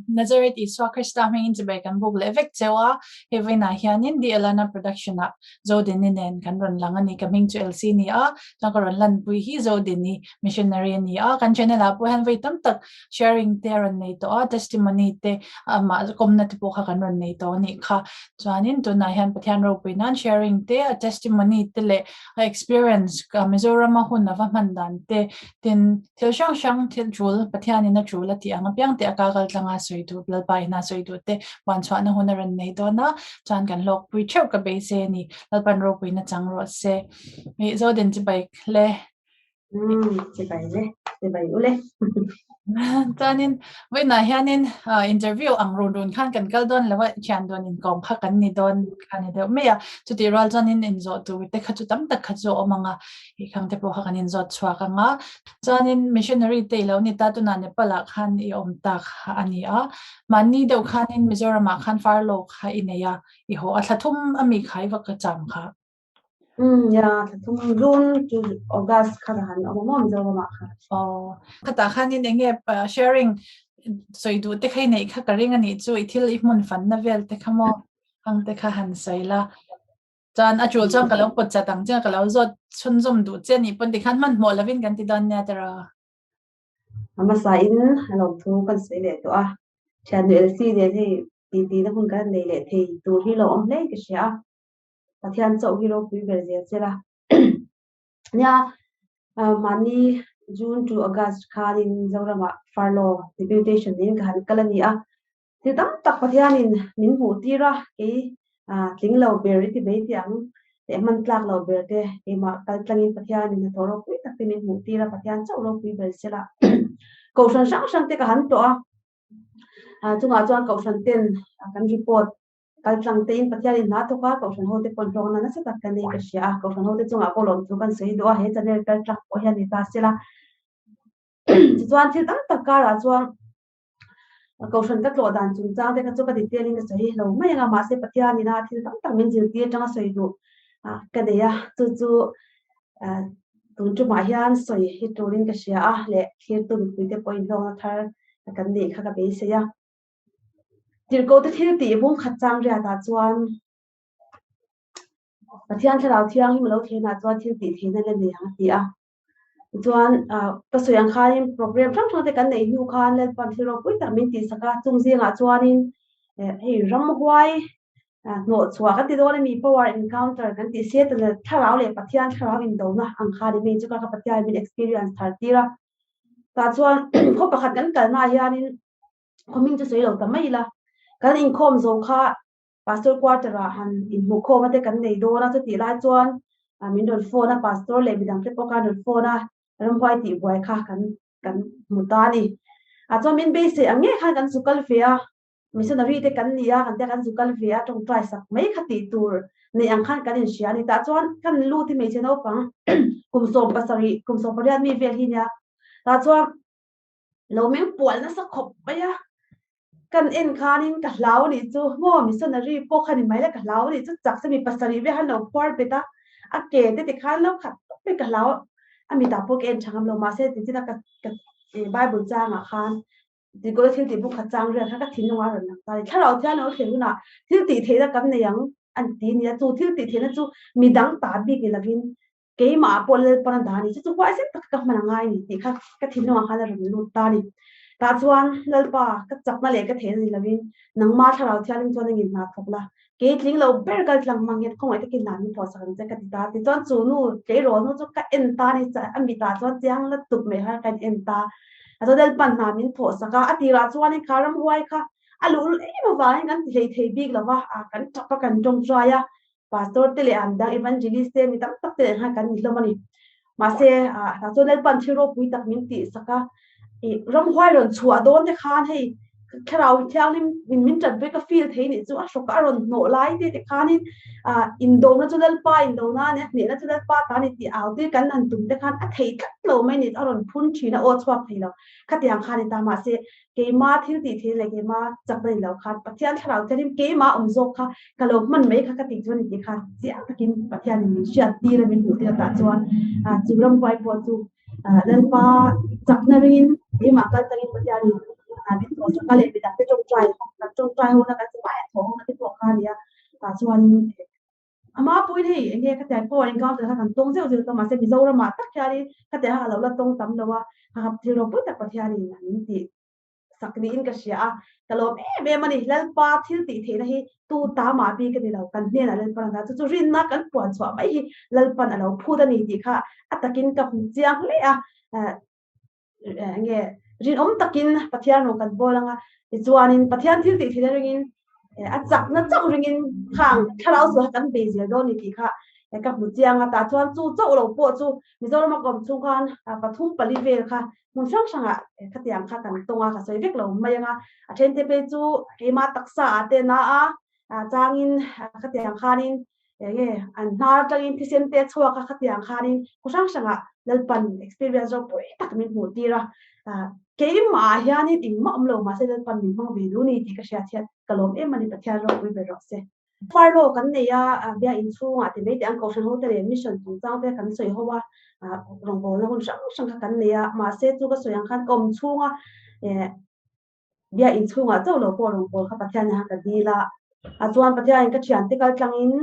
Nazareth Isua Krista hmingin chibai kan buk leh vek cheu a, hei vawiinah hianin The Elana Production ah Zodini nen kan rawn lang a ni. Ka hming chu Elsie a ni a, chuan ka rawn lanpui hi Zodini missionary a ni a, kan channel ah pawh hian vawi tam tak sharing te a rawn nei tawh a, testimony te amah kawmna te pawh kha kan rawn nei tawh a nih kha. Chuanin tunah hian Pathian ropui nan sharing te, a testimony te leh a experience Mizorama hun a va hman dan te tin thil hrang hrang thil tul Pathianin a tul a tih ang apiang te a ka kal tlanga sawi duh Lalpa ina sawi duh te puan chhuahna hun a rawn nei dawn a, chuan kan hlawkpui theuh ka beisei a ni. Lalpan ropuina chang rawh se. Ih Zodin chibai hle. Chibai le, chibai u le. Chuanin vawiinah hianin interview ang run run khan kan kal dawn lo a, thian dawn inkawm kha kan ni dawn kha ni deuh mai a. Chutih rual chuanin inzawh tur te kha chu tam tak kha chu a awm ang a, ih khang te pawh kha kan inzawt chhuak ang a. Chuanin missionary te i lo ni ta, tunah Nepal ah khan i awm ta kha a ni a. Mahni deuh khanin Mizoram ah khan farlo kha i nei a, i haw a, thla thum a mi kha i va ka cham kha. Umm ya, thla thum June to August kha ka han awm a maw Mizoram ah khan. Aw, khatah khanin eng nge sharing sawi duh te kha i neih kha ka ring a nih chu, i thil i hmun fanna vel te kha maw ang te kha han sawi la. Chuan a tul chuan ka lo pawt chat ang che a, ka lo zawt chhunzawm duh che a nih pawn tikhan hmanhmawh lovin kan ti dawn nia tiraw. A hmasa in a lawmthu kan sawi leh tawh a, thiannu Elsie nen hei titi na hun kan nei leh thei tur hi lo awm hle ka hria a, Pathian chauh hi ropui ber zel che la. Nia, mahni June to August khanin Zoramah furlough deputation in ka han kal a ni a, Thil tam tak Pathianin min hmuh tir a, kei tling lo ber i ti mai teh ang, leh hman tlak lo ber te keimah kal tlangin Pathianin hnathawh ropui tak te min hmuh tir a, Pathian chauh ropui ber sela. Kohhran hrang hrang te ka han tawh a, chungah chuan Kohhran ten kan report kal tlang tein Pathianin hna thawk a, Kohhran hote pawn hlawkna nasa tak ka nei ka hria a, Kohhran hote chungah pawh lawmthu kan sawi duh a, he channel kal tlang pawh hian ni ta sela. Tichuan thil tam tak karah chuan Kohhran ka tlawh dan chungchang te kha chu ka detail in ka sawi lo mai ang a, mahse Pathian ina thil tam tak min zirtir atanga sawi duh ka nei a, chu chu tun tumah hian sawi hi turin ka hria a leh thlirtu mipui te pawhin hlawkna thar kan neih kha ka beisei a. Tirhkoh te thil tih bung khat chang riatah chuan Pathian thlarau thianghlim a lo thlenah chuan thil tih theihna la nei ang a ti a. Tichuan ka sawi ang khanin program hrang hrang te kan neih hnu khan Lalpan thil ropui tak min tihsak a, chung zingah chuanin hei ramhuai hnawhchhuah kan ti dawn a mi power encounter kan tih Satan thlarau leh Pathian thlarau indona ang khan i mi chu ka Pathian min experience thar tir a. Tah chuan khaw pakhat kan kalnaah hianin khaw hming chu sawi lo ta mai ila, kan inkhawm zo kha Pastor quarter ah han inhmuhkhawm a te kan nei dawn a, chutih lai chuan min rawn phone a, pastor leh midang te pawh khan rawn phone a, ramhuai tih buai kha kan kan hmu ta a ni. Ah chuan min beisei ang ngei khan kan zu kal ve a, missionary te kan ni a, kan tia kan zu kal ve a, tawngtai sak mai kha tih tur nei ang khan kan inhria a ni. Tah chuan kan lut hi hmeichhe naupang kum 70, kum 18 mi vel hi nia, tah chuan lo meng pual nasa khawp mai a, kan en khanin ka hlau a nih chu maw missionary pawh kha ni mai la ka hlau a nih chu chak se mi pasarih vel khan lo phuar bet a, a ke te tikhan lo khat tawp mai ka hlau a mitah pawh ka en tha ngam lo mahse tichina ka ka bible changah khan tih thil tih buk khat chang riat kha ka thinlung a rawn lang ta a ni thlarau thian lo thlen hunah thil tih theihna kan nei ang an ti a ni a chu thil tih theihna chu midang ta bik ni lovin Keimah pawh Lalpan a dah a ni, chu chu huaisen tak ka hman a ngai a ni tih kha ka thinlungah khan a rawn lut ta a ni. Tah chuan Lalpa, ka chakna leh ka theihna ni lovin nangma thlarau thianghlim chuan engin hna thawk la, kei tling lo ber kal tlang hmang hian khawngaih takin hna min thawhsak ang che ka ti ta. Tichuan chu nu tleirawl nu chu ka en ta a ni, a mitah chuan chiang la tup mai khan ka en ta. A chuan Lalpan hna min thawhsak a, a tirah chuanin kha ramhuai kha a luh em avangin kan ti hlei thei bik lo va, kan tap a kan tawngtai a, Pastor te leh an dang evangelist te mi tam tak te leh khan kan ni hlawm a ni. Mahse, tah chuan Lalpan thil ropui tak min tih sak a, i ramhuai rawn chhuah dawn te khan hei thlarau thianghlim min min ṭan pui ka feel thei nih chu a hrawk a rawn hnawh lai te te khanin indona chu Lalpa indona a nia, hnehna chu Lalpa ta a ni tih au tir kan han tum te khan a thei tlat lo mai a ni, a rawn phun ṭhin a, aw chhuak thei lo. Khatiang khan a ni ta, mahse Keima thil tih thil leh keima chakna ni lo khan Pathian thlarau thianghlim keima awm zawk kha ka lo hman mai kha ka tih chu a ni tih kha chiang takin Pathianin min hriat tir a min hmuh tir atah chuan chu ramhuai pawh chu Lalpa chakna ringin keimah kal tangin Pathianin min thawh taka leh midang te tawngtai kan tawngtai ho na kan chuvai a thaw ho na te pawh kha a ni a tah chuanin Ama puiin hei eng nge khatiang pawh encounter kha kan tawng zeuh zeuh ta mahse Mizoramah tak hianin khatiang kha ka lo la tawng tam lo a, thil ropui tak Pathianin an tih sak niin ka hria a, ka lawm em em a ni. Lalpa thil tih theihna hi tu ta mah bik a ni lo, kan hnenah Lalpan a dah chu chu rinna kan puan chhuah mai hi Lalpan a lo phut a ni tih kha a takin ka hmu chiang hle a, eng nge rinawm takin Pathian rawng kan bawl anga tichuanin Pathian thil tih theihna ringin a chakna chauh ringin khang thlarau chu kan bei zel dawn ni tih kha ka hmu chiang a tah chuan chu chauh lo pawh chu Mizoram a kawm chhung khan pathum pali vel kha hmun hrang hrangah khatiang kha kan tawng a ka sawi vek lo mai anga a then te phei chu keimah taksa ah te na a changin khatiang khanin enge an hnar atangin thisen te a chhuak a khatiang khanin khaw hrang hrangah Lalpan experience ropui tak min hmuh tir a keimah hianin engmah awm lo mahse Lalpan min hmang ve duh ni tih ka hriat hian ka lawm em a ni Pathian ropui ber rawh se. Farlo kan nei a biakinn chhungah ti mai teh ang Kohhran hote leh mission chungchang te kan sawi ho a rawngbawlna hun hrang hrang kha kan nei a mahse chu ka sawi ang khan ka awm chhunga Biakinn chhungah chauh lo pawh rawngbâwl kha Pathian hian ka dil a. A chuan Pathianin ka thiante kal tlangin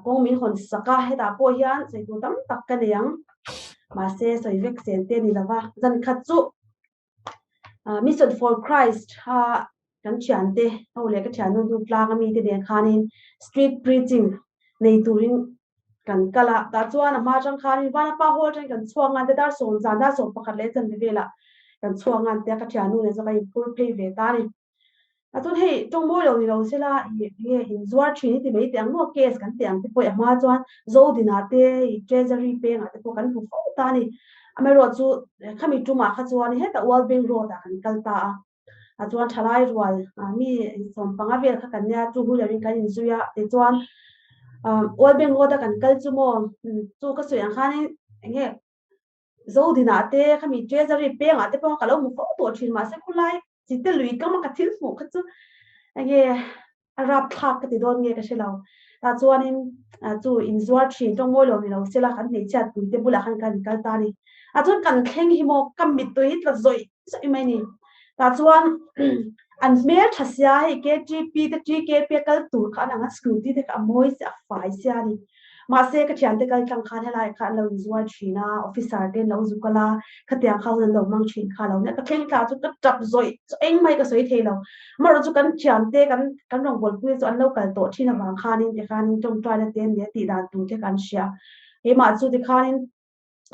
kawng min hawn sak a, hetah pawh hian sawi tur tam tak ka nei ang. Mahse, sawi vek chen te a ni lo va. Zan khat chu Mission for Christ kha kan thiante ho leh ka thiannu hnu tlang ami te nen khanin street preaching nei turin kan kal a. Tah chuan a hma atang khanin Vanapa Hall atangin kan chhuak ngan te dar sawm zan dar sawm pakhat leh chanve velah kan chhuak ngan te a ka thiannu nen chuan kan inphur phei ve ta a ni. A chuan hei tawng mawi lo ni lo sela ih enge inzuar thin hi ti mai teh ang maw case kan tih ang te pawh i a hma chuan Zodina te ih Treasury pengah te pawh kan hmu fo ta a ni. Amaherawhchu khami tumah kha chuan hetah World Bank Road ah kan kal ta a. A chuan thalai rual mi sawm panga vel kha kan nia chu hu lerin kan inzui a tichuan World Bank Road a kan kal chu maw chu ka sawi ang khanin enge Zodinah te khami Treasury pengah te pawh ka lo hmu fo tawh thin mahse khulai chite lui kam a ka thil hmuh kha chu enge a rapthlak ka ti dawn nge ka hre lo tah chuanin chu inzuar thin tawng mawi lo ni lo sela kan hmeichhiat pui te bulah khan kan kal ta a ni a chuan kan thleng hi maw ka mittui hi tla zawih zawih mai a ni tah chuan an hmel tha sia hei KTP te TKP a kal tur kha an ang a scooty te kha a mawi sia a fai sia a ni. Mahse, ka thiante kal tlang khan helaiah khan an lo inzuar thin a, officer te an lo zu kal a, khatiang kha hun an lo hmang thin kha lo nia. Ka thleng tla chu ka tap zawih chu engmah hi ka sawi thei lo. Amaherawhchu chu kan thiante kan kan rawngbawlpui chu an lo kal tawh thin avang khanin tikhanin tawngtaina te an nia tih dan tur te kan hria. Keimah chu tikhanin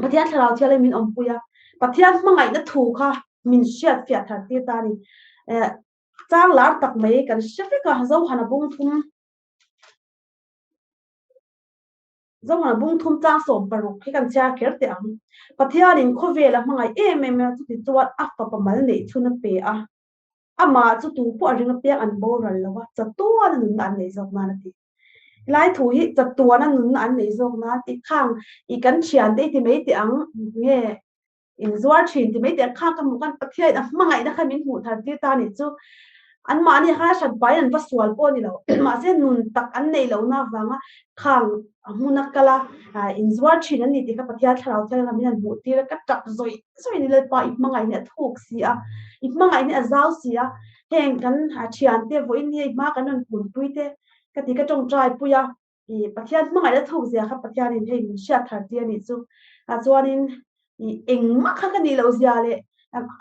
Pathian thlarau thial in min awmpui a, Pathian hmangaihna thu kha min hriatfiah thar tir ta a ni. Chang lar tak mai kan hre vek a, Zohana bung thum Zohana bung thum tlang sawm paruk hi kan chhiar kher teh ang. Pathianin khawvel a hmangaih em em a, chuti chuan a fapa mal neih chhun a pe a. Amah chu tu pawh a ring apiang an boral lo a, chatuan a nunna an neih zawk nan a ti. Helai thu hi chatuan a nunna an neih zawk nan tih khang i kan thiante i ti mai teh ang nge inzuar thin ti mai teh ang kha ka hmuh khan Pathian a hmangaihna kha min hmuh thar tir ta nih chu anmahni kha hran pain an va sual pawh a ni lo mahse nun tak an neih lohna avanga khang a hmuna kal a inzuar thin an ni tih kha Pathian thlarau thianghlim kha min han hmuh tir a ka tap zawih zawih a ni Lalpa i hmangaih hi a thuk si a i hmangaih hi a zau si a heng kan thiante vawiin hi hma kan rawn kunpui te ka ti ka tawngtai pui a I Pathian hmangaihna thuk zia kha Pathianin hei min hriat thar tir a nih chu. Ah chuanin i engmah kha ka nih loh zia leh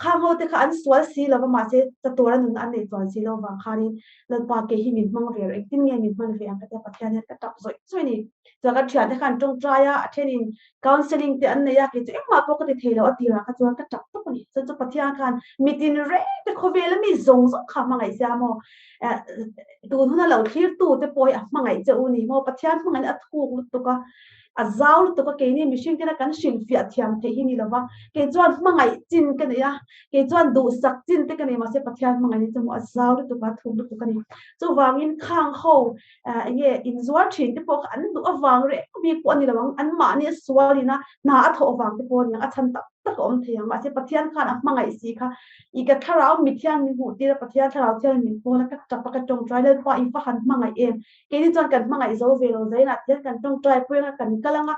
khang ho te kha an sual si lova mahse chatuan a nunna an neih chuan si lo vang khanin Lalpa ke hi min hmang ve rawh engtin nge min hman ve ang ka tia Pathian hian ka tap zawih zawih a ni. Chuan ka thiante kha an tawngtai a, a thenin counselling te an nei a, kei chu engmah pawh ka ti thei lo a tirah kha chuan ka tap tawp a ni. Chuan chu Pathian khan mitin reng te khawvel a mi zawng zawng kha hmangaih sia maw tun huna lo thlir tu te pawh hi a hmangaih che u ni maw Pathian hmangaihna a thuk lutuk a a zau lutuk a keini mihring tena kan hrilhfiah thiam theih hi ni lova kei chuan hmangaih chin ka nei a kei chuan duhsak chin te ka nei mahse Pathian hmangaihna chu maw a zau lutuk a thuk lutuk a ni chuvangin khang ho enge inzuar thin te pawh kha an duh avang reng bik pawh a ni lo ang anmahni a sualin a hna a thawh avang te pawh a ni ang a chhan tak tak a awm thei ang mahse Pathian khan a hmangaih si kha I ka thlarau mithiang min hmuh tir a, Pathian thlarau thiang min pawl a, ka tap a, ka tawngtai Lalpa i va han hmangaih em? Keini chuan kan hmangaih zo ve lo zainah tihian kan tawngtai pui anga kan kal anga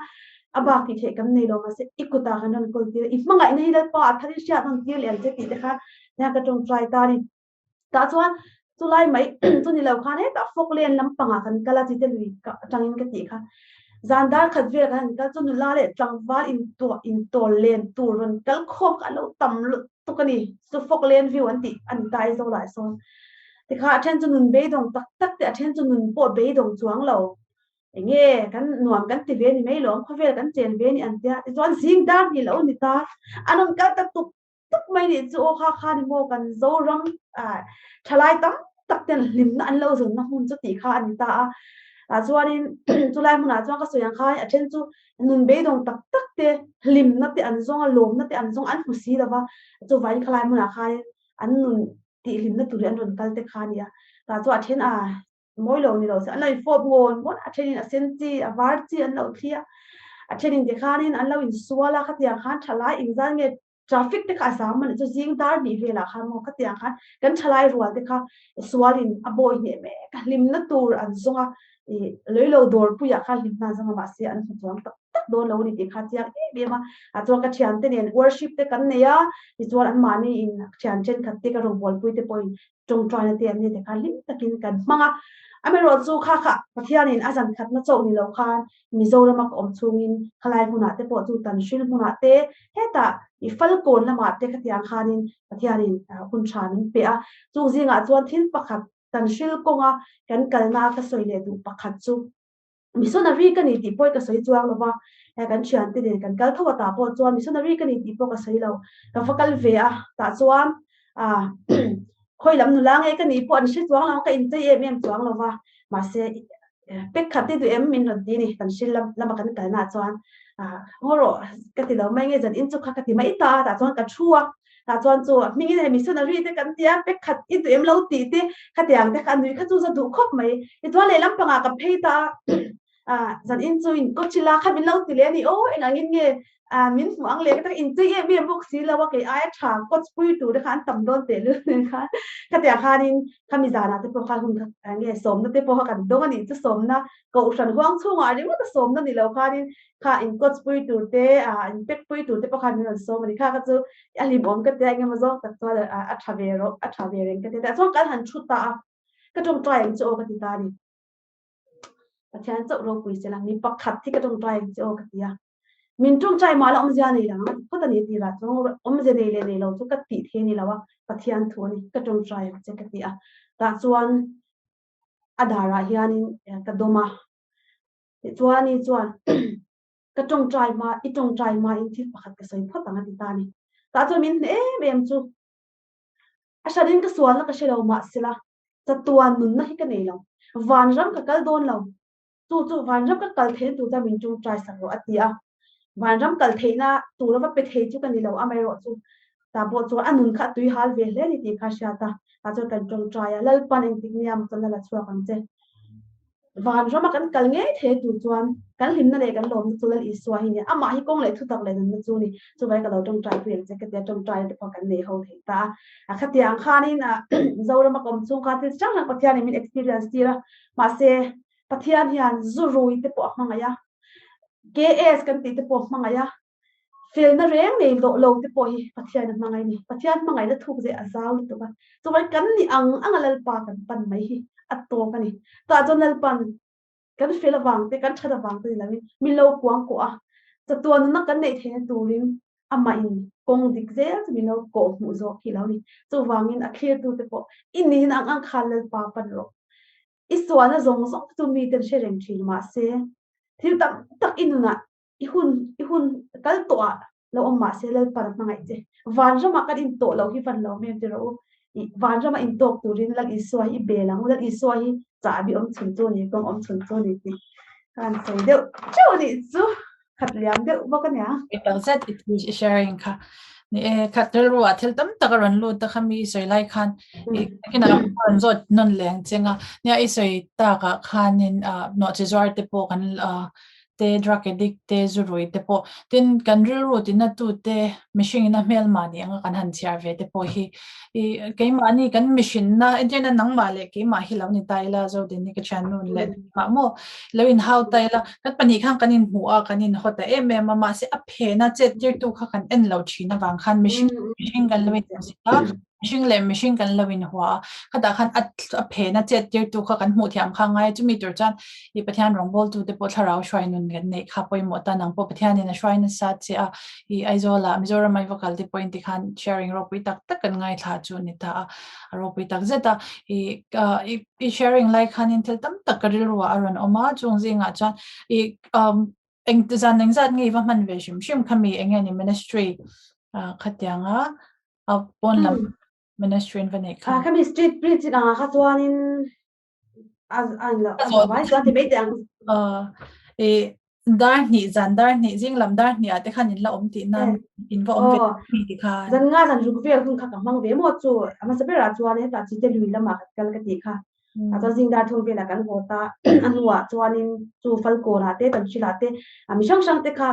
a bak tih theih kan nei lo mahse i kutah kan rawn kawl tir a, i hmangaihna hi Lalpa a tharin hriat nawn tir leh ang che tih te khan tihian ka tawngtai ta a ni. Tah chuan chulai mai chu ni lo khan hetah Falkland lampangah kan kal a chite lui atangin ka tih kha. Zan dar khat vel kan han kal chu nula leh tlangval intuah intawl len tur rawn kal khawm kha an lo tam lut tuk a ni. Chu Falkland view an tih a ni ta Aizawl ah sawn. Tikha a then chu nun beidawng tak tak te a then chu nun pawh beidawng chuang lo. Enge kan nuam kan ti ve ni mai lawm khawvel kan chen ve ni an tia. Tichuan zing dar hnih lo ni ta. An rawn kal ta tuk tuk mai nih chu aw kha kha ni maw kan Zoram thalai tam tak ten hlimna an lo zawnna hmun chu tih kha a ni ta a. Tah chuanin chulai hmunah chuan ka sawi ang khan a then chu nun beidawng tak tak te hlimna te an zawng a, lawmna te an zawng an hmu si lova, chuvangin khalai hmunah khan an nun tih hlimna turin an rawn kal te kha a ni a. Tah chuan a then a mawi lo ni lo se an lo infawp ngawn ngawn a thenin a sen chi a var chi an lo thli a a thenin tikhanin an lo insual a khatiang khan thalai engzat nge traffic te kha a zam a nih chu zing dar hnih velah khan maw khatiang khan kan thalai rual te kha sualin a bawi hneh mek a hlimna tur an zawng a ih lei lo dawr puiah khan hlimna an zawng a mahse an hmu chuang tak tak dawn lo a ni tih kha chiang em em a ah chuan ka thiante nen worship te kan nei a tichuan anmahni in thian thenkhat te ka rawngbawlpui te pawhin tawngtaina te an ni te kha hlim takin kan hmang a. Amaherawhchu kha kha Pathianin a zan khatna chauh ni lo khan Mizorama ka awm chhungin khalai hmunah te pawh chu Tanhril hmunah te hetah i Falkawn lamah te khatiang khanin Pathianin hun tha min pe a. Chung zingah chuan thil pakhat Tanhril kawnga kan kalna ka sawi leh duh pakhat chu Missionary ka ni tih pawh ka sawi chuang lo va, he kan thiante nen kan kal tho a tah pawh chuan missionary ka ni tih pawh ka sawi lo, ka va kal ve a tah chuan ah khawi lam nula nge ka nih pawh an hre chuang lo a, ka inchei em em chuang lo va, mahse pek khat i duh em min rawn ti ni kan hrilh lam lama kan kalna ah chuan ah ngaw rawh ka ti lo mai nge zan in chu kha ka ti mai ta a tah chuan ka thu a. Tah chuan chu hmingin hei missionary te kan tia pek khat i duh em lo tih te khatiang te kha a nui kha chu za duh khawp mai. Tichuan lehlam pangah ka phei ta a, zan in chu in kawchila kha min lo ti leh a ni aw eng angin nge min hmuh ang leh ka tak inchei em em bawk si lo a kei aia tha coach pui tur te kha an tam dawn teh lul nen khan khatiang khanin khami zanah te pawh khan hun kha nge sawmna te pawh kha kan dawng a nih chu sawmna kohhran huang chhungah ringawt a sawmna ni lo khanin kha in coach pui tur te ah in pek pui tur te pawh khan min rawn sawm a ni kha kha chu a hlimawm ka tia engemaw zawng tak chuan a tha ve rawh a tha ve reng ka tia tah chuan kan han thu ta a ka tawngtai ang che aw ka ti ta a ni Pathian chauh ropui se la mi pakhat hi ka tawngtai ang che aw ka ti a min tawngtai mah la awmzia nei lo ang a ti phawt a ni tih lah chuan awmzia nei leh nei lo chu ka tih thei a ni lo a Pathian thu a ni ka tawngtai ang che ka ti a tah chuan a darah hianin ka dawm a Tichuan i chuan ka tawngtai hma, i tawngtai hma in thil pakhat ka sawi phawt ang a ti ta a ni. Tah chuan min hne em em chu a hranin ka sualna ka hre lo mahsela chatuan nunna hi ka nei lo, vanram ka kal dawn lo, chu chu vanram ka kal theihna tur chuan min tawngtai sak rawh a ti a. Vanram kal theihna tur a va pe thei chu ka ni lo amaherawh chu tah pawh chuan a nun kha a tui hal ve hle a ni tih kha a hriat a, tah chuan kan tawngtai a, Lalpan engtik nia maw chuan lal a chhuak ang che. Vanrama kan kal ngei thei tur chuan kan hlimna leh kan lawmna chu Lal Isua hi nia, amah hi kawng leh thutak leh nunna chu ni. Chuvai ka lo tawngtai pui ang che ka tia tawngtai te pawh kan nei ho thei ta a. A khatiang khanin Zorama ka awm chhung khan thil chi hrang hrang Pathianin min experience tir a, mahse Pathian hian zu rui te pawh a hmangaih a, KS kan tih te pawh a hmangaih a, Felna reng nei loh lo te pawh hi Pathian a hmangaih a ni. Pathian hmangaihna thuk zeh a zau lutuk a. Chuvai kan nih ang anga Lalpa kan pan mai hi a tawk a ni. Tah chuan Lalpan kan fel avang te, kan that avang te ni loin min lo kuang kawh a. Chatuan nunna kan neih theihna turin amah in kawng dik zel chu min lo kawh hmuh zawk hi lo ni. Chuvangin a thlirtu te pawh i niin ang ang khan Lalpa pan rawh. I sualna zawng zawng chu miten hre reng thin mahse thil tam tak i nunah I hun i hun kal tawh ah lo awm mah se Lalpan a hmangaih che. Vanramah kan intawh loh hi van lo em em ti rawh u. I vanrama intawk turin Lal Isua hi i bel ang u. Lal Isua hi chahbi awm chhun chu a ni, kawng awm chhun chu a ni tih ka han sawi deuh theuh a nih chu. Khat liam deuh bawk a nia. I tak zet i thu i sharing kha. Ni e, khat rilru ah thil tam tak a rawn lut a kha mi i sawi lai khan i kinah a rawn zawt nawn leng cheng a. Nia i sawi takah khanin nawhchi zuar te pawh kan te, drug addict te, zu rui te pawh, tin kan rilru tina tu te mihring ina hmelma ni anga kan han chhiar ve te pawh hi i keimahni kan mihrinna entirna nangmah leh keimah hi lo ni ta ila Zodini ka thian nun leh mah maw lo in hau ta ila kan pahnih khan kan inhmuh a kan inhaw ta em em a mahse a phena chet tirtu kha kan en lo thin avang khan mihring mihring kan lo inhmu a. Mihring leh mihring kan lo inhua a, khatah khan a a phena chet tirtu kha kan hmuh thiam kha ngai a, chumi tur chuan i Pathian rawngbawltute pawh thlarau hruai nun kan neih kha pawimawh ta nang pawh Pathianin a hruai nasa che a, i Aizawlah Mizoram ai va kal te pawhin tikhan sharing ropui tak tak kan ngaithla chu a ni ta a, a ropui tak zet a, i i i sharing lai khanin thil tam tak ka rilruah a rawn awm a, chung zingah chuan i um eng zan engzat nge i va hman ve hrim hrim khami eng nge ni ministry khatianga a pawn lam ministry an va neih kha. Khami street preaching anga kha chuanin a an lo a vai chuan ti mai teh ang. E dar hnih zan dar hnih zing lam dar hnih ah te khan in la awm tih nan in va awm ve mi ti khan. Zan nga zan ruk vel hun kha ka hmang ve maw chu a hmasa berah chuan hetah chite lui lamah ka kal ka tih kha. A chuan zing dar thum velah kan haw ta a hnuah chuanin chu falkawnah te kan hrilh ah te a mi hrang hrang te kha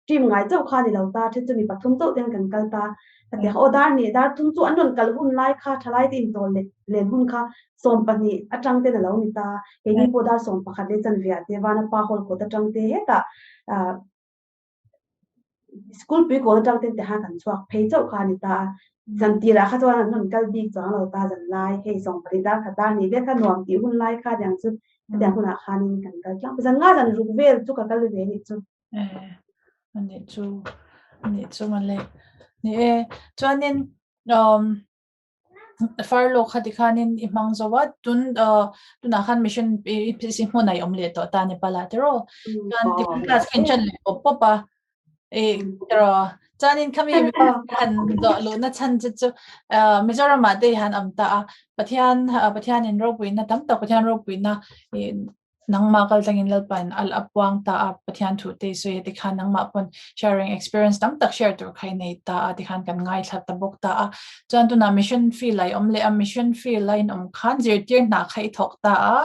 team ngai chauh kha a ni lo ta then chu mi pathum chauh ten kan kal ta ka ti a aw dar ni dar thum chu an rawn kal hun lai kha thalai te intawl leh len hun kha 20 atang ten a lo ni ta keini pawh dar 11 leh chanve ah te Vanapa hall kawt atang te hetah ah School pui kawl atang ten te khan kan chhuak phei chauh kha a ni ta a, zan tirah kha chuan an rawn kal bik chuang lo ta zan lai hei 20 dar khat dar ni vek kha nuam tih hun lai kha tiang chu hetiang hunah khanin kan kal tlang zan nga zan ruk vel chu ka kal ve a nih chu. Eh, a nih chu, a nih chu mawle. Ni e, chuanin um Farlo kha tikhanin i hmang zo a, tun tunah khan mission si hmun a i awm leh tawh ta Nepal ah tiraw? Chuan tikhan class kha in ṭan leh pawp pawp a, i tiraw? Chuanin khami han zawh luhna chhan che chu Mizoram ah te i han awm ta a, Pathian Pathianin ropuina tam tak Pathian ropuina i Nangmah kal tlangin Lalpain al a puang ta a, Pathian thu te i sawi a tikhan nangmah pawn sharing experience tam tak share tur kha i nei ta a tikhan kan ngaithla ta bawk ta a. Chuan tunah mission field a i awm leh a, mission field a inawm khan zirtir hna kha i thawk ta a,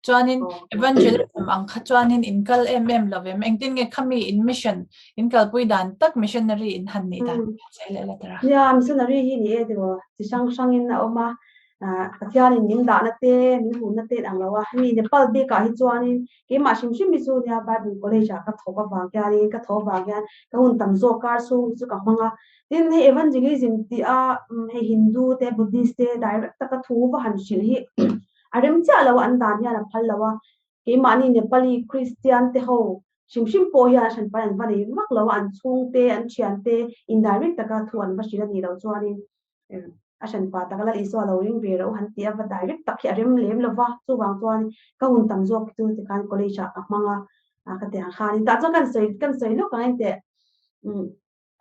chuanin evangelism ang kha chuanin in kal em em lo vem, engtin nge khami in mission in kalpui dan tak missionary in han nih dan sawi leh la tara. Nia, missionary hi ni e tiraw, chi hrang hrangin a awm a, Pathianin min dahna te, min hmuhna te ang lo a, hemi Nepal bikah hi chuanin keimah hrim hrim hi chu nia Bible College ah ka thawk avang hianin ka thawh avang hian ka hun tam zawk kar chhung hi chu ka hmang a. Tin, hei Evangelism tih a hei Hindu te Buddhist te direct taka thu va han hrilh hi a rem chiah lo a, an dan hian a phal lo a. Keimahni Nepali Christian te ho hrim hrim pawh hian a hranpai an va nei vak lo a, an chhungte, an thiante indirect taka thu an va hrilh a nih loh chuanin a hran pa tak a Lal Isua lo ring ve reuh han ti a, va direct tak hi a rem lem lo va, chuvang chuan ka hun tam zawk chu tikhan college ah ka hmang a, ka ti ang khan tah chuan kan sawi kan sawi lawk ang engteh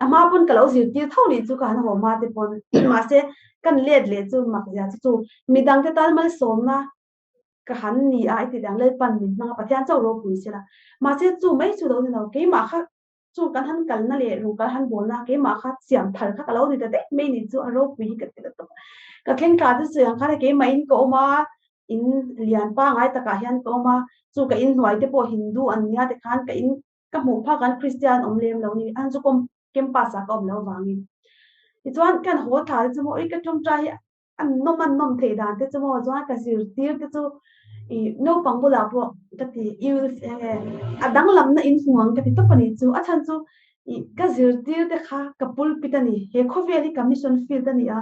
a hma pawn ka lo zirtir tho nih chu ka han haw hma te pawn mahse kan let leh chu mak zia chu chu midang te tan malsawmna ka han ni a i ti dang Lalpan min hmang a Pathian chauh ropui sela mahse chu mai chu lo ni lo keimah kha Chu kan han kalna leh rung kan han bawlna keimah kha siam thar kha ka lo ni ta daih mai ni chu a ropui hi ka ti ta tawp. Ka thleng thla te sawi ang khan keimah in ka awm a, in lian pangai takah hian ka awm a, chu ka in hnuai te pawh Hindu an nia tikhan ka in ka hmuh phak an Christian awm lem lo ni an chu campus ah ka awm lo vangin. Tichuan kan haw thla te chu maw ui ka tawngtai hi an nawm an nawm theih dan te chu maw chuan ka zirtir te chu i naupang bulah pawh ka ti a danglamna in hmu ang ka ti tawp a ni chu a chhan chu i ka zirtir te kha ka pulpit a ni he khawvel hi ka mission field a ni a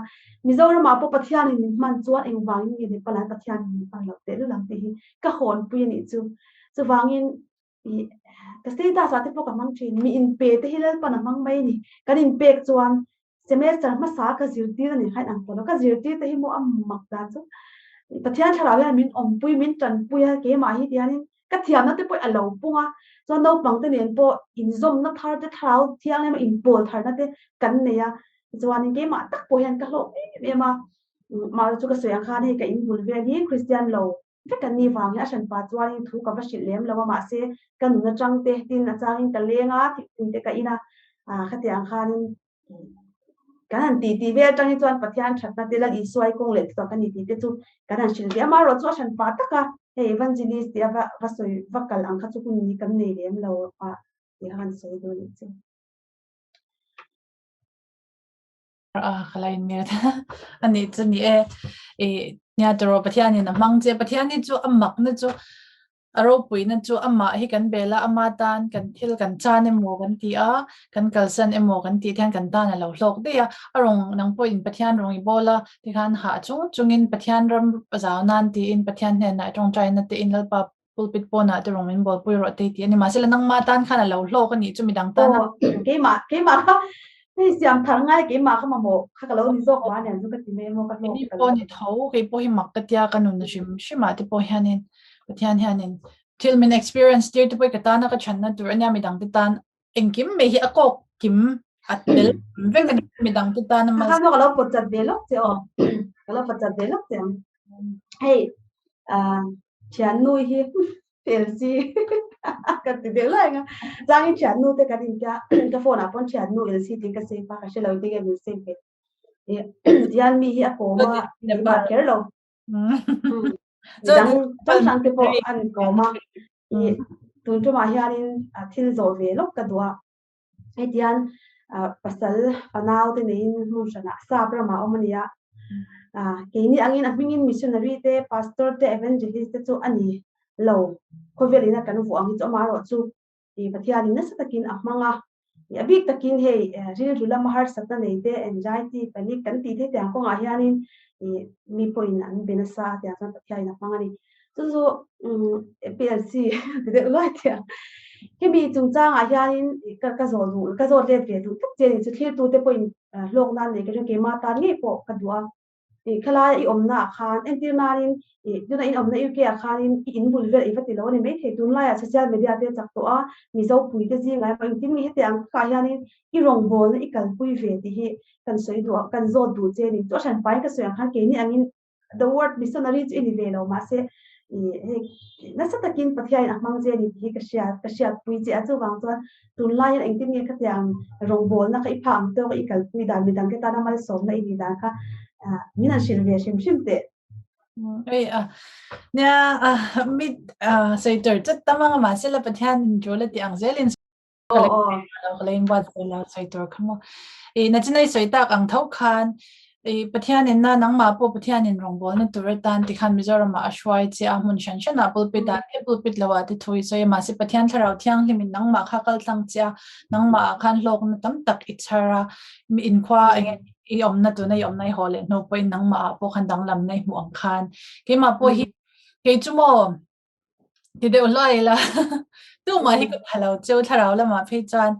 Mizoramah pawh Pathianin min hman chuan engvangin nge Nepal ah Pathianin min hman loh tehlul ang tih hi ka hawnpui a nih chu chuvangin i ka status ah te pawh ka hmang thin mi inpe te hi Lalpan a hmang mai a ni kan inpek chuan Semester hmasa ka zirtir a ni kha inang tawh lo. Ka zirtir te hi maw a mak dan chu Pathian thlarau hian min awmpui, min tanpui a, keimah hi tihianin ka thiamna te pawh a lo pung a, chuan naupang te nen pawh inzawmna thar te, thlarau thianghlim a inpawl tharna te kan nei a, chuanin keimah tak pawh hian ka hlawk em em a, mahse chu ka sawi ang khan hei ka inbul vel hi Kristian lo vek an nih vang hian a hranpa chuanin thu ka va hrilh lem lo a, mahse ka nun atang te tin a changin ka leng a, thingpui te ka in a, khatiang ang khanin kan han ti tih vel atangin chuan Pathian thatna te Lal Isua i kawng leh chhuak a ni tih te chu kan han hrilh ve a, amaherawhchu a hranpa taka hei evangelist tih a va va sawi va kal ang kha chu hun hi kan nei lem lo a tih kha kan sawi dawn a nih chu. A ka la in mute a nih chu ni e i nia tiraw Pathianin a hmang che Pathian hi chu a makna chu. A ropuina chu amah hi kan bel a, ama tan kan thil kan chan emaw kan ti a, kan kalsan emaw kan tih hian kan tan a lo hlawk daih a. A rawng nang pawhin Pathian rawng i bawl a, tikhan hah chung chungin Pathian ram zau nan tiin Pathian hnenah i tawngtaina te in Lalpa pulpit pawnah te rawng min bawlpui rawh te tih a ni. Mahse la nangma tan khan a lo hlawk a nih chu midang tan a. Aw, keimah, keimah kha hei siam thar ngai keimah kha mamawh kha ka lo ni zawk ma nen chu ka ti mai emaw ka hlawk Keini pawh ni tho, kei pawh hi mak ka tia ka nun hrim hrim ah te pawh hianin Pathian hianin thil min experience tir te pawh ka tana ka chhanna tur ania midang te tan engkim mai hi a kawk kim a tel vek ani midang te tan a kha ka lo pawt chat ve lawk che aw ka lo pawt chat ve lawk che ang hei thiannu hi LC ka ti deuh lai nga changin thiannu te kan in tia ka phone ah pawn thiannu LC tih ka save a ka hrelo tinge min save ve tihian mi hi a kawm a keimah kher lo dang hrang hrang te pawh an kawm a tun tumah hianin thil zawh ve lawk ka duh a hetian pasal fanau te neiin hmun hranah sap ramah awm a ni a keini angin a hmingin missionary te pastor te evangelist te chu a ni lo khawvel ina kan vuah ang hi chu amaherawh chu Pathianin nasa takin a hmang a a bik takin hei rilru lama harsatna nei te anxiety panic kan tih theih tiang kawngah hianin mi pawhin an be nasa a tiang chuan Pathianin a hmang a ni. Chu chu PLC ti deuh luai thiang. Hemi chungchangah hianin ka ka zawh duh ka zawt let ve duh tak che ni chu thlirtute pawhin hlawk nan nei ka ring keimah tan ngei pawh ka duh a. Khalai i awmna ah khan entir nanin tuna in awmna UK ah khanin i in bul vel i va ti lo a ni maithei tunlaiah social media te chak tawh a Mizo pui te zingah emaw engtin nge hetiang takah hianin i rawngbawlna i kalpui ve tih hi kan sawi duh a kan zawt duh che a ni. Chu a hran pain ka sawi ang khan keini angin the word missionary chu i ni ve lo mahse hei nasa takin Pathianin a hmang che a ni tih hi ka hria ka hriatpui che a chuvang chuan tunlai hian engtin nge khatiang rawngbawlna kha i phah ang tawk a i kalpui dan midang te tana malsawmna i nih dan kha min han hrilh ve hrim hrim teh. Ei a nia a mi sawi tur chat tam anga mahse la Pathian in tul a tih ang zelin ka la inbuatsaih lo sawi tur kha maw. I nachinai sawi tak ang tho khan i Pathianin na nangmah pawh Pathianin rawngbawlna tur atan tikhan Mizoramah a hruai che a hmun hran hranah pulpit ah te pulpit lo ah te thu i sawi a mahse Pathian thlarau thianghlimin nangmah kha kal tlang che a nangmah ah khan hlawkna tam tak i chhar a inkhua eng i awmna tuna i awmna i haw leh hnu pawhin nangmah ah pawh khan danglamna i hmuh ang khan keimah pawh hi kei chu maw Ti deuh hluai ila tumah hi ka pha lo cheu thlarau lamah phei chuan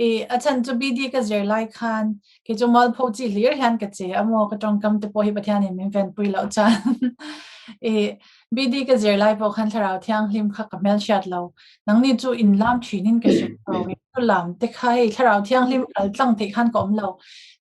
i a chhan chu BD ka zir lai khan kei chu mualpho chi hlir hian ka che a maw ka tawngkam te pawh hi Pathianin min venpui loh chuan i BD ka zir lai pawh khan thlarau thianghlim kha ka hmelhriat lo nangni chu in lam thinin ka hre lo chu lam te kha hei thlarau thianghlim kal tlang theih khan ka awm lo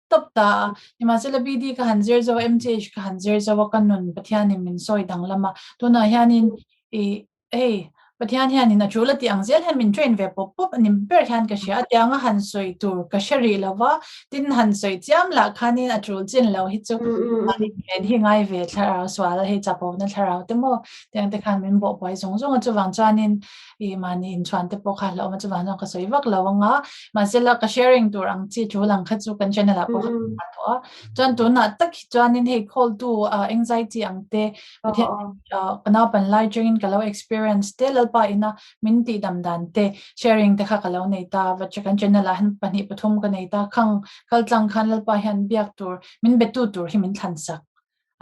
tawp ta a. Nimahsela BD ka han zir zo a, MTH ka han zir zo a, ka nun Pathianin min sawi danglam a. Tunah hianin i hei Pathian hianin a tul a tih ang zel hian min train ve pawp pawp a ni ber hian ka hria a. Tianga han sawi tur ka hre rih lo va, tin han sawi chiam lah khanin a tul chin lo hi chu ven hi ngai ve thlarau sual hei chapona thlarau te maw tiang te khan min bawh buai zung zung a. Chuvang chuanin i mahni inchhuan te pawh kha hlauhawm a chuvang chuan ka sawi vak lo anga mahse la ka sharing tur ang chi tul ang kha chu kan channel ah pawh ka tawh a chuan tunah tak hi chuanin hei call tu anxiety ang te pathian ka naupan lai chungin ka lo experience te lalpa ina min tih dam dan te sharing te kha ka lo nei ta va kan channel ah hian pahnih pathum ka nei ta khang kaltlang khan lalpa hian biak tur min betu tur hi min thlan sak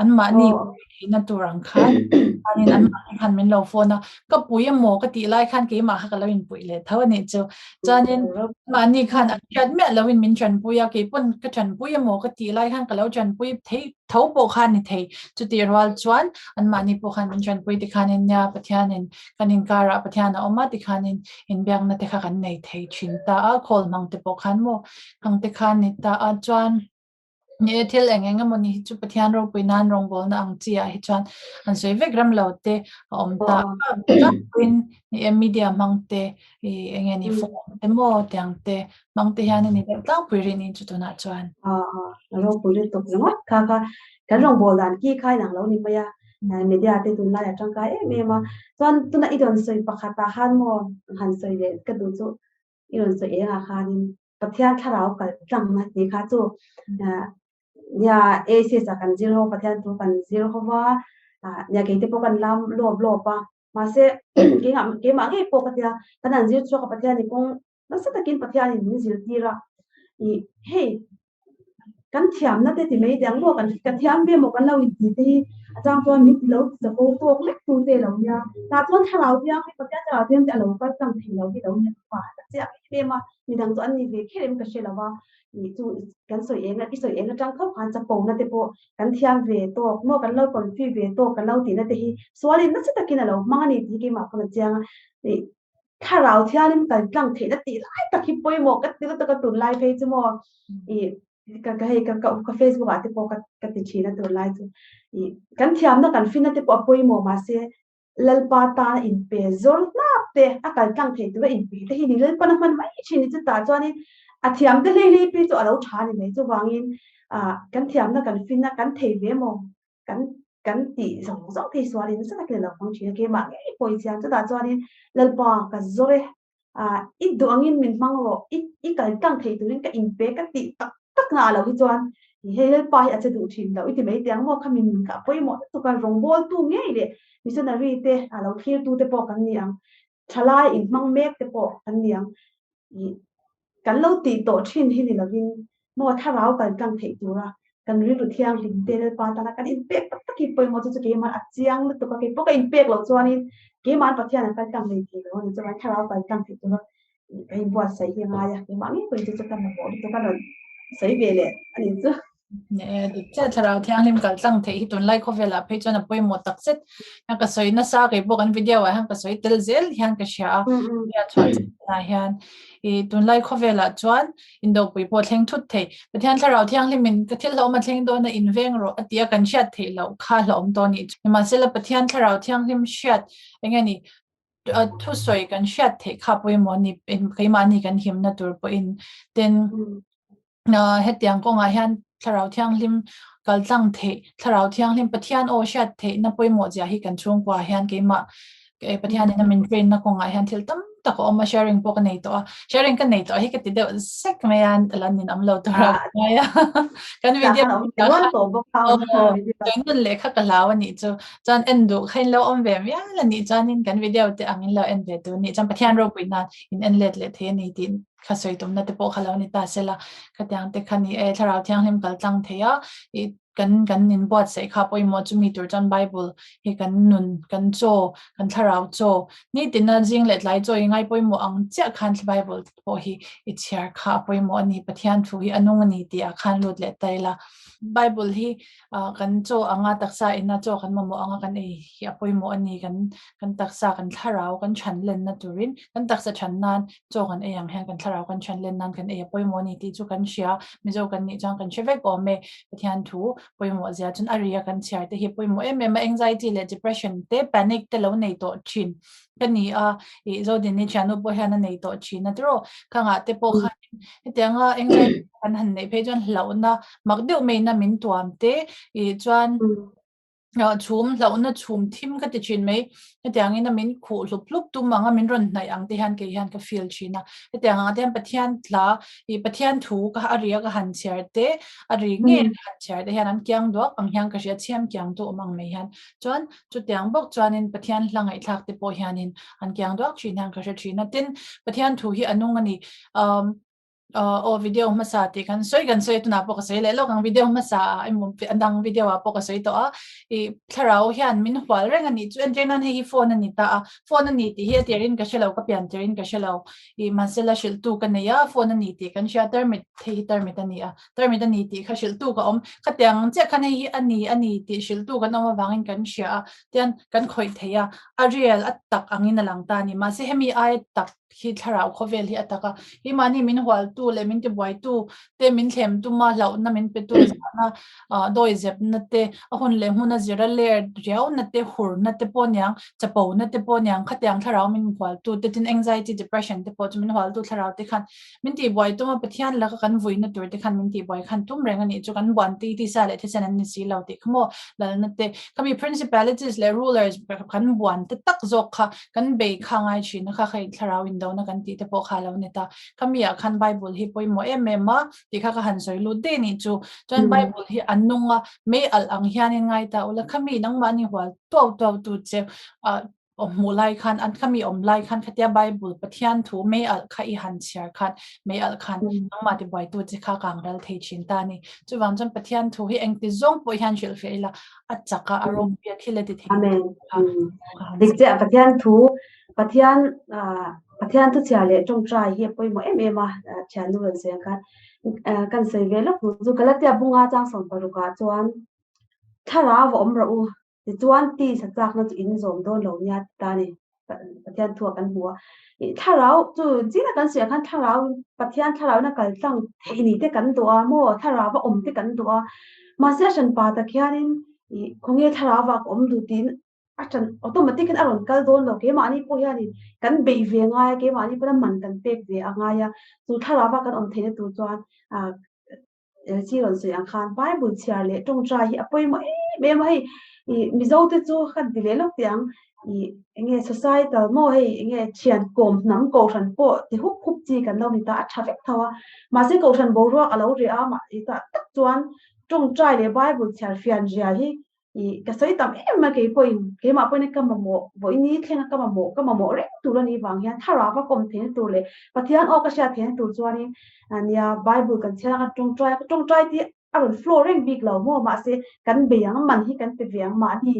an mahni na tur ang khan anin an mahni khan min lo phone a ka pui emaw ka tih lai khan keimah kha ka lo in pui leh tho ani chu chuanin mahni khan an hriat miah lo in min tanpui a keipawn ka tanpui emaw ka tih lai khan ka lo tanpui thei tho pawh khan ni thei chutih rual chuan an mahni pawh khan min tanpui tikhanin nia Pathianin kan inkarah Pathian a awm a tikhanin inbiakna te kha kan nei thei thin ta a call hmang te pawh khan maw hmang te khan ni ta a chuan Ni e, thil eng eng emaw ni hi chu Pathian ropui nan rawngbawlna ang chi ah hi chuan an sawi vek rem lo te a awm ta a. Tlangpuiin ni e, media hmang te, i eng nge ni phone te maw tiang te hmang te hian a ni deuh tlangpui rih ni chu tunah chuan. A ropui lutuk ringawt kha kha kan rawngbâwl dan ki kha inang lo ni mai a, media te tunlai a tangkai em em a. Chuan tuna i rawn sawi pakhatah khan maw han sawi leh ka duh chu i rawn sawi engah khanin Pathian thlarau kal tlangna tih kha chu nia ACS ah kan zir ho Pathian thu kan zir ho va nia keite pawh kan lam lawp lawp a. Mahse keimah keimah ngei pawh ka tia kan han zir chhuak a Pathianin kawng nasa takin Pathianin min zirtir a ih hei kan thiamna te ti mai teh ang maw kan ka thiam ve maw kan lo inti te hi a chang chuan min ti lo ti chapo tawk lek tu te lo nia tah chuan thlarau thiang hi Pathian thlarau thiang te a lo kal tlang thei lo hi lo nia ka pa ta chiah em em a midang chu an ni ve kher em ka hre lo va ih chu kan sawi eng i sawi eng atang khawp khan chapo na te pawh kan thiam ve tawk maw kan lo confi ve tawk kan lo tihna te hi sualin nasa takin a lo hmang a ni tih hi keimah pawn a chiang a ih Thlarau thianin kal tlang theihna tih lai tak hi pawimawh ka ti lutuk a tunlai phei chu maw ih ka ka hei ka ka Facebook ah te pawh ka ka ti thin a tunlai chu ih kan thiamna kan finna te pawh a pawimawh mahse Lalpa tana inpe zawr hnap te a kal tlang thei tura inpe te hi ni Lalpana hman mai thin ni chutah chuanin a thiam te hlei hlei phei chu a lo tha a ni mai chuvangin ah kan thiamna kan finna kan thei ve maw kan kan tih zawng zawng thei sualin nasa takin a lo hmang thin a, keimah ngei pawh i chiang. Chutah chuanin Lalpa ka zawr e, ah i duh angin min hmang rawh, i i kal tlang thei turin ka inpe ka tih tak tak na ah lo hi chuan hei Lalpa hi a che duh thin lo i ti mai teh ang maw, kha min kha a pawimawh lutuk a, rawngbawltu ngei leh missionary te a lo thlirtu te pawh kan ni ang, thalai inhmang mek te pawh kan ni ang. Ih kan lo tih tawh thin hi ni lovin maw thlarau kal tlang theih tura kan rilru thianghlim te Lalpa tana kan inpek tak tak hi pawimawh chu chu keimah a chiang lutuk a, keipawh ka inpek loh chuanin keimahan Pathian an kal tlang hlei thei lo a ni chuan thlarau kal tlang theih tura ka inbuatsaih hi a ngai a, keimah ngei pawhin chu chu ka mamawh lutuk a rawn sawi ve leh a ni chu. Dik chiah thlarau thianghlim kal tlang theih hi tunlai khawvelah phei chuan a pawimawh tak zet. Hian ka sawi nasa kei pawh kan video ah hian ka sawi tel zel hian ka hria a. Hian chhuah ah hian i tunlai khawvelah chuan indopui pawh thleng thut thei. Pathian thlarau thianghlim in ka thil hlauhawm a thleng dawn a inveng rawh a tia kan hriat theih loh kha hlauhawm tawh a nih chu. Nimahsela Pathian thlarau thianghlim hriat eng nge ni thusawi kan hriat theih kha pawimawh a ni keimahni kan himna tur pawhin tin hetiang kawngah hian thlarau thianghlim kal tlang theih thlarau thianghlim Pathian aw hriat theihna pawimawh zia hi kan chhungkua hian keimah Pathian in a min train na kawngah hian thil tam tak a awm a sharing pawh ka nei tawh a sharing ka nei tawh hi ka ti deuh sek mai a la nin awm lo tur a ngai a kan video nun leh kha ka hlau a nih chu chuan en duh kha in lo awm ve mial a nih chuanin kan video te ang in lo en ve tur nih chuan Pathian ropui nan in en let leh thei a ni tih kha sawi tumna te pawh kha lo ni ta sela khatiang te kha ni e thlarau thianghlim kal tlang thei a i kan kan in buatsaih kha pawimawh chumi tur chuan Bible hi kan nun kan chaw kan thlarau chaw nitina zing leh tlai chaw i ngai pawimawh ang chiah khan Bible pawh hi i chhiar kha a pawimawh a ni Pathian thu hi a nung a ni tih ah khan lut leh ta ila Bible hi kan chaw anga taksa ina chaw kan mamawh anga kan ei hi a pawimawh a ni kan kan taksa kan thlarau kan chhan lenna turin kan taksa chhan nan chaw kan ei ang hian kan thlarau kan chhan len nan kan ei a pawimawh a ni tih chu kan hria Mizo kan nih chuan kan hre vek awm e Pathian thu pawimawh zia chuan a ria kan chhiar te hi pawimawh em em a anxiety leh depression te panic te lo nei tawh thin ka ni a ih Zodini thiannu pawh hian a nei tawh thin a tiraw khangah te pawh khan hetianga anxiety kan han neih phei chuan hlauhna mak deuh maina min tuam te ih chuan chhum hlauhna chhum thim ka ti thin mai hetiangin a min khuh hlup hlup tum ang a min rawn hnaih ang te hian kei hian ka feel thin a hetiang ang te hian Pathian hla ih Pathian thu ka a ri a ka han chhiar te a ri ngei ka han chhiar te hian an kiang duak ang hian ka hria chhiam kiang tu awm ang mai hian chuan chutiang bawk chuanin Pathian hla ngaihthlak te pawh hianin an kiang duak thin hian ka hre thin a tin Pathian thu hi a nung a ni um aw video hmasa tih kan sawi kan sawi tunah pawh ka sawi leh lawk ang video hmasa ah emaw a dang video ah pawh ka sawi tawh a ih thlarau hian min hual reng a nih chu entir nan hei hi phone a ni ta a phone a ni tih hi a tirin ka hrelo ka pian tirin ka hrelo ih mahse la hrilh tu ka nei a phone a ni tih kan hria tarmit hei hi tarmit a ni a tarmit a ni tih kha hrilh tu ka awm khatiang chiah khan hei hi a ni a ni tih hrilh tu kan awm avangin kan hria a tian kan khawih thei a a real a tak angin a lang ta a ni mahse hemi aia tak hi thlarau khawvel hi a tak a, hi mahni min hualtu leh min tibuaitu te min thlem tuma hlauhna min petu zahna dawi zepna te a hun leh hmuna zira ler riauna te hurna te pawh niang chapona te pawh niang khatiang thlarau min hualtu te tin anxiety depression te pawh chu min hualtu thlarau te khan min tihbuai tuma Pathian laka kan vuina tur te khan min tihbuai khan tum reng a nih chu kan buan ti tisa leh thisen an ni si lo tih kha maw lalna te khami principalities leh rulers kan buan te tak zawk kha kan bei kha ngai thin a kha hei thlarau indona kan tih te pawh kha lo ni ta khami ah khan Bible hi pawimawh em em a tih kha ka han sawi lut daih nih chu chuan Bible hi a nung a mei alh ang hianin ngai ta ula khami nangmahni hual tuau tuau tu che ah. awm hmuh lai khan an khami awm lai khan khatia Bible Pathian thu mei alh kha i han chhiar khan mei alh khan nangmah ti buaitu che kha kang ral thei thin ta ni. Chuvang chuan Pathian thu hi engti zawng pawh hian hrilhfiah ila a chak a, a ropui a, thil a ti thei Amen. Dik chiah Pathian thu Pathian Pathian thu chhiar leh tawngtai hi a pawimawh em em a, thiannu rawn sawi ang khan kan sawi ve lawk tur chu Galatia bunga chang 16 ah chuan thlarau a awm rawh u Tichuan tisa chakna chu in zawm dawn lo nia ti ta a ni. Pathian thu ah kan hmu a. I thlarau chu zingah kan sawi ah khan thlarau Pathian thlarau in a kal tlang theih ni te kan duh a maw thlarau a awm te kan duh a. Mahse a hran pa tak hianin i khawnge thlarau ah ka awm duh tiin a ṭan automatic in a rawn kal dawn lo. Keimahni pawh hianin kan beih ve ngai a, keimahni pawhin a man kan pek ve a ngai a. Chu thlarau ah kan awm theihna tur chuan ah chi rawn sawi ang khan Bible chhiar leh tawngtai hi a pawimawh em em a hei ih Mizo te chu kan ti leh lawk teh ang ih eng nge societal maw hei eng nge thian kawm hnam kohhran pawh ti hup hup chi kan lo ni ta a tha vek tho a mahse kohhran boruak a lo reh a mah tah tak chuan tawngtai leh Bible chhiar fian rial hi I ka sawi tam em a keipawhin keimah pawhin ka mamawh vawiin thlenga ka mamawh ka mamawh reng tur a nih vang hian thlarau a kawm theihna tur leh Pathian aw ka hriat theihna tur chuanin nia Bible kan chhiar anga tawngtai ka tawngtai te a rawn flow reng bik lo maw mahse kan bei ang man hi kan pe ve ang mahni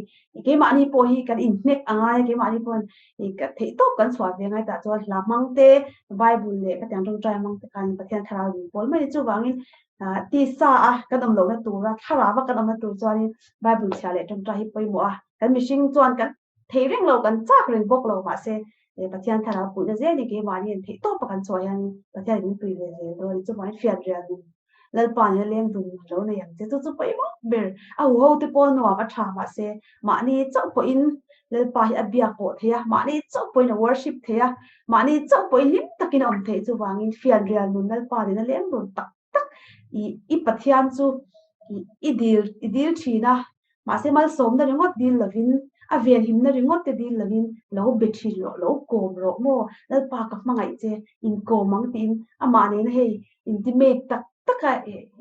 keimahni pawh hi kan inhnek a ngai a keimahni pawhin i ka theih tawp kan chhuah ve ngai tah chuan hla hmang te Bible leh ka tiang tawngtai hmang te khan Pathian thlarau min pawl mai chuvangin Tisa a kan awm lohna tura thlarau a kan awmna tur chuanin Bible chhiah leh tawngtai hi pawimawh a, kan mihring chuan kan thei reng lo, kan chak reng bawk lo mahse Pathian thlarau puihna zel hi keimahni an theih tawp a kan chhuah hianin Pathianin min pui ve zel dawn a ni. Chuvangin fiat rial nun Lalpa nena leng dun nun lo nei ang che chu chu pawimawh ber a huho te pawh nuam a tha mahse mahni chauh pawhin Lalpa hi a biak pawh thei a, mahni chauh pawhin a worship thei a, mahni chauh pawhin hlim takin a awm theih chuvangin fianrial nun Lalpa nena leng dun tak tak i i Pathian chu i i dil i dil thin a, mahse malsawmna ringawt dil lovin a venhimna ringawt te dil lovin lo be thin rawh, lo kawm rawh maw Lalpa ka hmangaih che inkawm ang tiin amah nena hei intimate tak taka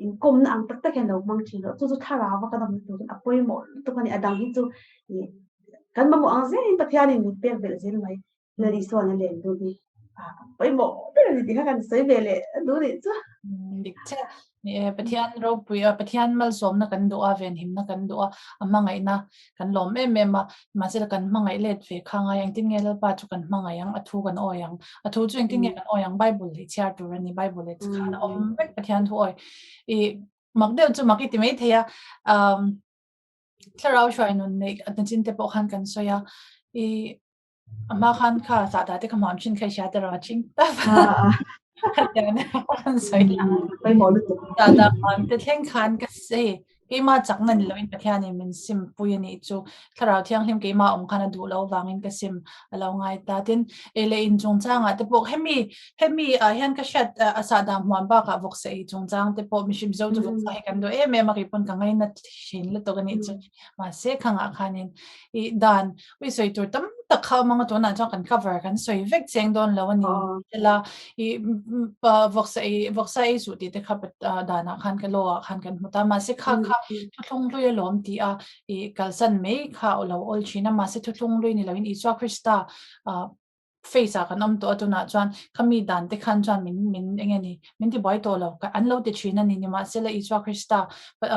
inkawmna ang tak tak hian lo hmang thin rawh. Chu chu thlarau a kan awmna turin a pawimawh lutuk a ni. A dang hi chu ih kan mamawh ang zelin Pathianin min pek belh zel mai. Lal Isuan a len duh hi a pawimawh ber a ni tih kha kan sawi ve leh duh nih chu. Dik chiah. Ni e, Pathian ropui a, Pathian malsawmna kan duh a, venhimna kan duh a, a hmangaihna kan lawm em em a, mahse kan hmangaih let ve kha ngai engtin nge Lalpa chu kan hmangaih ang, a thu kan awi ang, a thu chu engtin nge kan awi ang, Bible hi chhiar tur a ni, Bible leh khan a awm vek Pathian thu awi. I mak deuh chu mak i ti mai thei a, um, thlarau hruai nun neih a nachin te pawh khan kan sawi a, i A hma khan kha sahdah te kha hmuam thin kha i hria tiraw ching tak. Sahdah hmuam te thleng khan ka hei keimah chakna ni loin Pathianin min sim pui a nih chu Thlarau Thianghlim keimah awm khan a duh loh avangin ka sim a lo ngai ta. Tin, ei leh in chungchangah te pawh hemi hemi ah hian ka hriat a sahdah hmuam bakah vawksa ei chungchang te pawh mihring Mizo chu vawksa hi kan duh em em a keipawn ka ngaina thin lutuk a nih chu. Mahse khangah khanin i dan Ui sawi tur tam tak kha awm anga tunah chuan kan cover kan sawi vek cheng dawn lo a ni ela i vawksa ei vawksa ei suh tih te kha danah khan ka law ah khan kan hmu ta mahse kha kha thuthlung hlui alawm tih a i kalsan mai kha a lo awl thin a mahse thuthlung hlui ni loin Isua Krista face ah kan awm tawh a tunah chuan khami dan te khan chuan min min eng nge ni min ti buai tawh lo an lo ti thin a ni nimahsela Isua Krista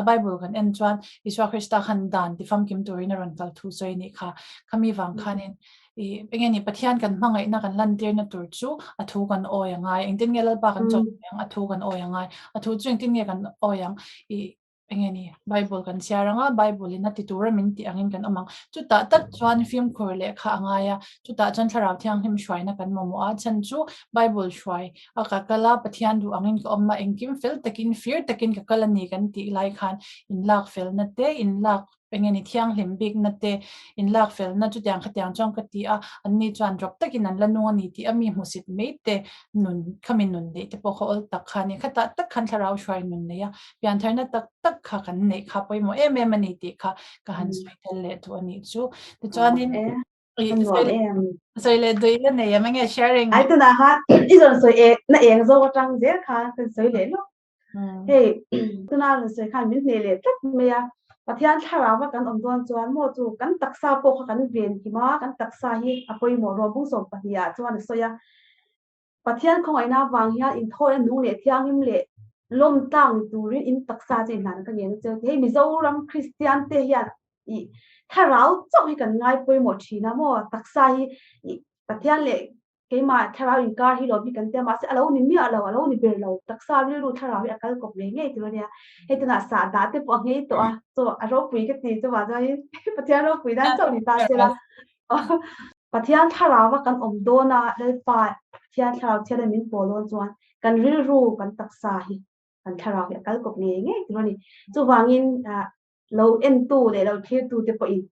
Bible kan en chuan Isua Krista khan dan ti famkim turin a rawn kal thu sawi a nih kha khami vang khanin i eng nge ni Pathian kan hmangaihna kan lantirna tur chu a thu kan awi a ngai engtin nge Lalpa kan chawlh ang a thu kan awi a ngai a thu chu engtin nge kan awi ang i Eng nge ni? Bible kan chhiar ang a, Bible in a ti tura min tih angin kan awm ang. Chutah tak chuan fimkhur lehkha a ngai a, chutah chuan Thlarau Thianghlim hruaina kan mamawh a, chhan chu Bible hruai a ka kal a, Pathian duh angin ka awm a, engkim fel takin, fir takin ka kal a ni kan tih lai khan inlak felna te, inlak eng nge ni thianghlim bikna te, inlak felna chutiang khatiang chuan ka ti a, anni chuan rawp takin an la nung a ni tih a mi hmusit mai te nun, khami nun neih te pawh kha awl tak kha a ni. Khatah tak khan Thlarau hruai nun nei a, piantharna tak tak kha kan neih kha pawimawh em em a ni tih kha ka han sawi tel leh duh a nih chu. Tichuanin sawi leh duh ila nei em enge sharing. Ai tunah khan i zawn sawi eng na eng zawk atang zel khan kan sawi leh lawk. Hei tuna rawn sawi khan min hneh leh tlat mai a. Pathian thlarau a kan awm dawn chuan maw chu kan taksa pawh kha kan ven him a, kan taksa hi a pawimawh rawh bung 12 ah chuan a sawi a. Pathian khawngaihna avang hian inthawina nung leh thianghlim leh lawm tlang ni turin in taksa chu inhlan ka ngen a cheu ti. Hei Mizoram Kristian te hian ih thlarau chauh hi kan ngai pawimawh thin a maw taksa hi ih Pathian leh Keimah thlarau inkar hi lawm hi kan tia mahse a lo ni miah lo, a lo ni ber lo. Taksa rilru thlarau hi a kal kawp ngei ngei tur a nia. Hei tunah sah dah te pawh a nghei tawh a, chaw a ropui ka ti chuvah chuanin Pathian ropui nan chauh ni ta se la. Pathian thlarau a kan awm dawn a, Lalpa Pathian thlarau thian a min pawl dawn chuan kan rilru kan taksa hi kan thlarau hi a kal kawp ngei ngei tur a ni. Chuvangin lo entu leh lo thlirtu te pawhin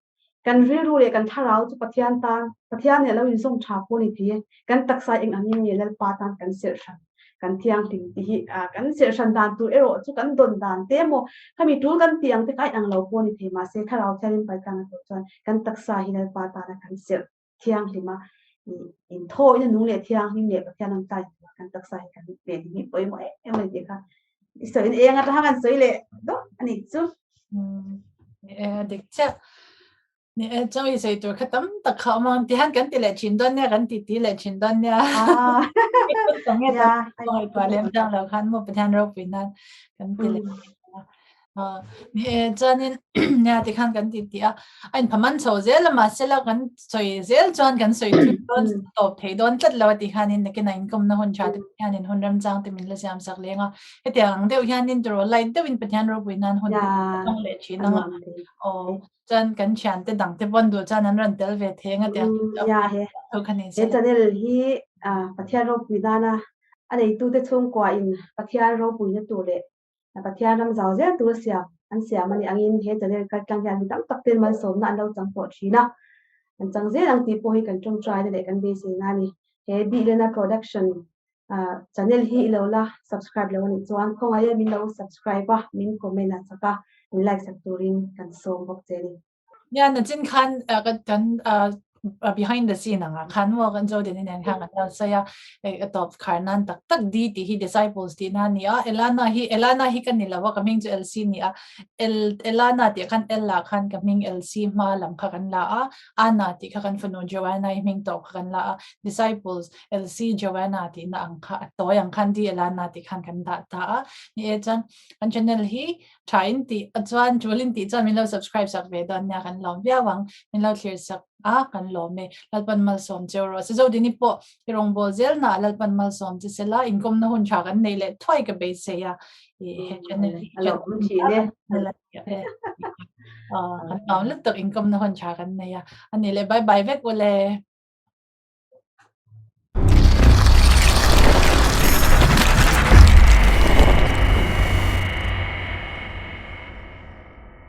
kan rilru leh kan thlarau chu Pathian tan, Pathian nih a lo inzawm tha pawh a ni thei e. Kan taksa eng angin nge Lalpa tan kan serh hran, kan thianghlim tih hi kan serh hran dan tur erawh chu kan dawn dan te emaw khami tul kan tih ang te kha a inang lo pawh a ni thei mahse thlarau thiangin paltlang a tawh chuan kan taksa hi Lalpa tana kan serh thianghlim a, inthawina nung leh thianghlim leh Pathian ang tlai tura kan taksa hi kan ven hi pawimawh em em a ni tih kha i sawiin eng atanga kan sawi leh dawt a nih chu. Dik chiah. Ni e, chaw i sawi tur kha tam tak kha awm ang tihan kan ti leh thin dawn nia, kan ti ti leh thin dawn nia. Ngaihtuah lem tang lo khan maw Pathian ropui nan kan ti leh. Ni e, chuanin nia tikhan kan ti ti a, a inphaman chho zel a mahsela kan sawi zel chuan kan sawi thui dawn tawp thei dawn tlat lo a tih khanin nakinah inkawmna hun tha te Pathianin hun remchang te min la siam sak leng a, hetiang ang deuh hianin turaw light deuhin Pathian ropui nan hun te hmang leh thin ang a, aw chuan kan thian te dang te pawn duh chuan an rawn tel ve thei ang a tiang thu kha ni se. He channel hi Pathian ropui nana a neitute chhungkuain Pathian ropuina tur leh Pathian ram zau zel tur a siam an siam a nih angin he channel kaltlang hian mi tam tak ten malsawmna an lo chang tawh thin a, an chang zel ang tih pawh hi kan tawngtaina leh kan beiseina a ni. He Bihlena Production channel hi i lo la subscribe lo a nih chuan khawngaih min lo subscribe a, min comment a chak a, min like sak turin kan sawm bawk che a ni. Nia nachin khan kan behind the scene anga khan maw kan Zodin nen khan kan lo sawi a hei a tawp khar nan tak tak D tih hi disciples tih na a ni a Elana hi Elana hi ka ni lo a ka hming chu Elsie a ni a El Elana tih khan L ah khan ka hming Elsie hma lam kha kan la a Anna tih kha kan fanu Joanna i hming tawp kha kan la a disciples Elsie Joanna tih na ang kha a tawi ang khan D Elana tih khan kan dah ta a ni e chuan kan channel hi Tha in tih a chuan tul in tih chuan min lo subscribe sak ve dawn nia kan lawm viau ang min lo thlir sak a kan lawm e Lalpan malsawm cheu rawh se Zodini pawh i rawngbâwl zel na Lalpan malsawm che sela inkawmna hun tha kan nei leh thuai ka beisei a i he channel hi a lawm thin e kan lawm lutuk inkawmna hun tha kan nei a ani le bye bye vek ule.